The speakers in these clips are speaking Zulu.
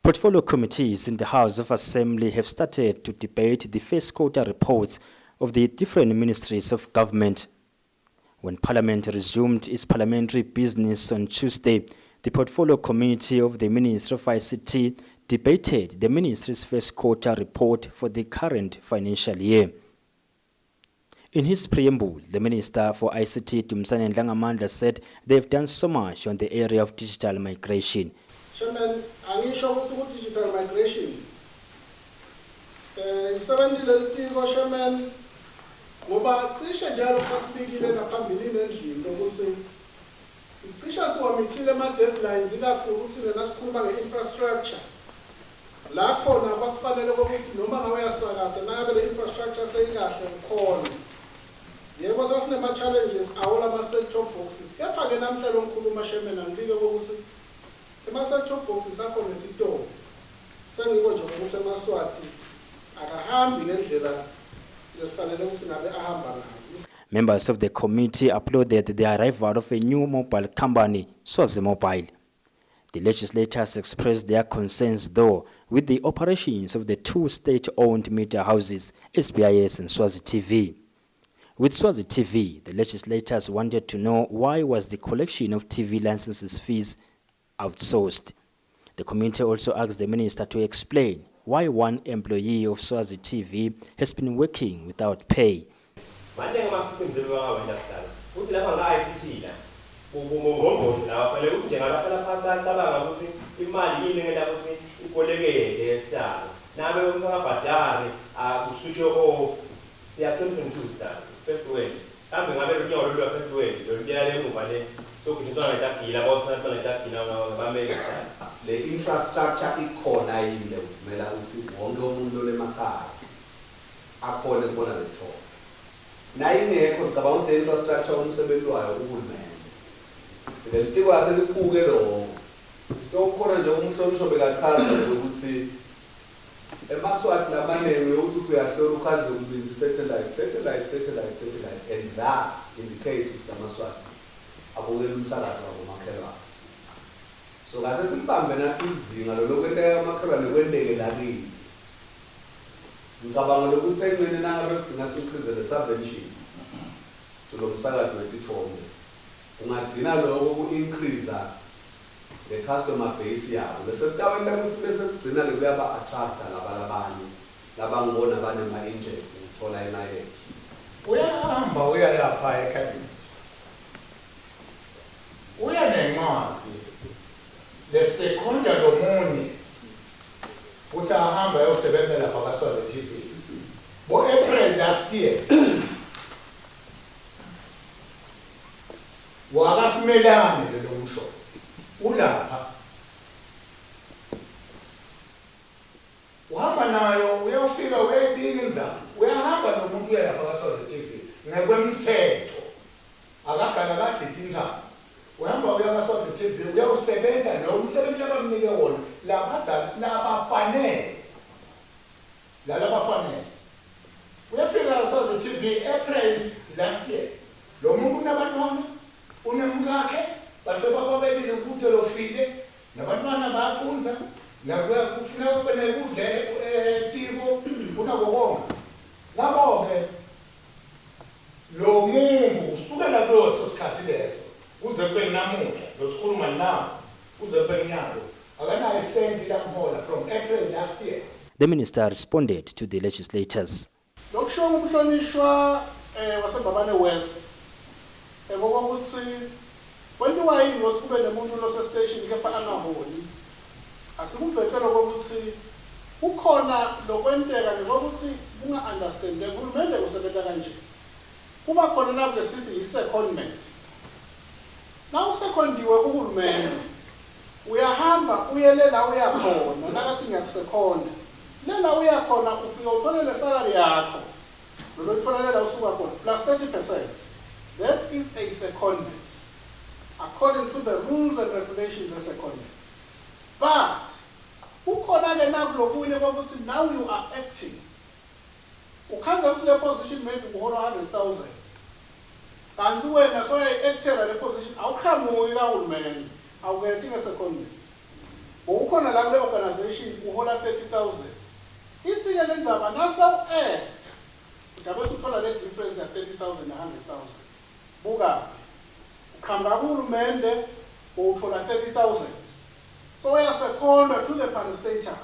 Portfolio committees in the House of Assembly have started to debate the first quarter reports of the different ministries of government. When Parliament resumed its parliamentary business on Tuesday, the Portfolio Committee of the Ministry of ICT debated the ministry's first quarter report for the current financial year. In his preamble, the Minister for ICT, Dumisani Ndlangamandla, said they've done so much on the area of digital migration. Chairman, angisho ukuthi ku-digital migration isebentile litiko, Chairman, ngoba cishe njalo sasibikile ngaphambilini endlini lokuthi cishe siwamithile ama-deadlines, ikakhulu thina nasikhuluma nge-infrastructure, la khona kwakufanele kokuthi noma ngabe uyasakata, nangabe le infrastructure seyikahle ukhona. Yebo, sasinema-challenges awo lama-set-top boxes, kepha-ke namhla lo ngikhuluma, Chairman, angibike kokuthi ema-set-top boxes akhona etitolo. Sengiko nje ukuthi emaSwati akahambi ngendlela lesifanele ukuthi ngabe ahamba ngayo. Members of the committee applauded the arrival of a new mobile company, Swazi Mobile. The legislators expressed their concerns, though, with the operations of the two state-owned media houses, SBIS and Swazi TV. With Swazi TV, the legislators wanted to know why was the collection of TV licenses fees outsourced. The committee also asked the minister to explain why one employee of Swazi TV has been working without pay. Maningi ama-systems ebebangawenta sidala futhi lapha nga-ICT la ngqongqoshe lawa fanele ukuthi nje ngabahlala phansi bayacabanga ukuthi imali yini engenta ukuthi ikolekeke esihlalo nabe umuntu angabhadari ku-switch off. Siya 2022 sidalo, first world, mhlawumbe ngabe lo nyawo lolu lwa-first world loluyala emuva le sogijintswana ngetagila bawusinatwana ngetagila bamele sidalo. Le infrastructure ikhona yini lekuvumela ukuthi wonke umuntu olemakhaya akhone kubona le thole? Nayingekho, ngicabanga ukuthi le infrastructure umsebenzi wayo uhulumende leli tiko aseliphuke lokho. Sitokukhona nje umhlonishwa bekachaza nje ukuthi emaSwati lamaningi uyokuthi uthi uyahlola ukhandle kubinzi satellite, satellite, satellite, satellite, and that indicates ukuthi amaSwati abukela umsakazo wabomakhelwane. So kase silibambe nathi izinga lolokwenteka kamakhelwane kwenteke lakithi. Ngicabanga lokuthi engcene nangabe kudzinga si-increase le subvention to lo msakazo wetithombe, kungagcina lokho ku-increase le customer base yabo, bese kutawenta ukuthi bese kugcina-ke kuyaba-attracta laba labanye labangibona banema-interest ukuthola imayethu. Uyahamba uya lapha ecabinet, uya nencwadi lesekhonda lomunye ukuthi ahambe ayosebenza lapha kaSwazi TV bo-April last year. Wakasimelane lelo msho ulapha, uhamba nayo, uyawufika uyayibika indaba. Uyahamba nomuntu uya lapha kaSwazi TV ngekwemthetho, akagalakadli tintsambo. Uhamba uya kaSwazi TV, uyawusebenza lo msebenzi abamnike wona labadzala labafanele lalabafanele. Uyafika kaSwazi TV April last year. Lo muntu unabantwana, unemkakhe, basebababekile kude lofile nabantwana bayafundza, kufuneka kube nekudla etiko, kunako konke. Ngako-ke lo muntu kusukela kuleso sikhathi leso kuze kube namuhla losikhuluma nawo, kuze kube nyalo, akanayo isenti lamhola from April last year. The minister responded to the legislators. Lokusho umhlonishwa waseMbabane West ekokuthi kwentiwa yini ukuthi kube nemuntu lose-station kepha angaholi, asikuvete lokokuthi kukhona lokwenteka ngekokuthi kunga-understandeki hulumende usebenta kanje. Kuba khona nakuke sithi i-secondment. Nawusekhondiwe kuhulumende, uyahamba uyele la uya khona. Nakathi ngiyakusekhonda lela uya khona, ufike uthole le salary yakho lolo uyithola lela usuka khona plus 30%. That is a secondment according to the rules and regulations e-secondment. But kukhona-ke nakulokunye kokuthi now you are acting, ukhanza ukuthi le position maybe kuholwa 100,000, kanti wena soyayi-actela le position, awuqhamuki kahulumende, awukenti nge-secondment. Bowukhona la kule organization uhola 30,000. Ithi-ke le ndzaba nasewu-act udabe uthola le difference ya 30,000 na 100,000. Buka, uqhamuka kuhulumende uthola 30,000. So uyasekhonda to the parastatal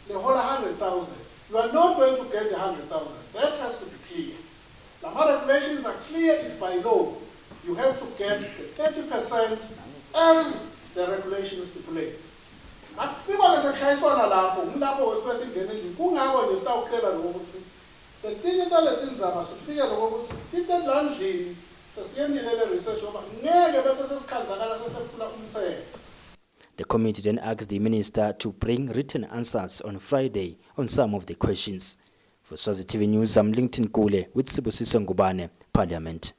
lehola 100,000. You are not going to get the 100,000. That has to be clear. Lama regulations are clear, it's by law. You have to get the 30% as the regulations stipulate. Akufikwa ke sekushayiswana lapho, ngilapho ke sibe singena endlini. Kungako nje sitawucela lokho ukuthi letinye taletindzaba sifike lokho ukuthi tite la ndlini sesiyentile le research ngoba ngeke bese sesikhanzakala sesephula umthetho. The committee then asked the minister to bring written answers on Friday on some of the questions. For Swazi TV News, I'm Linton Kule with Sibusiso Ngubane, Parliament.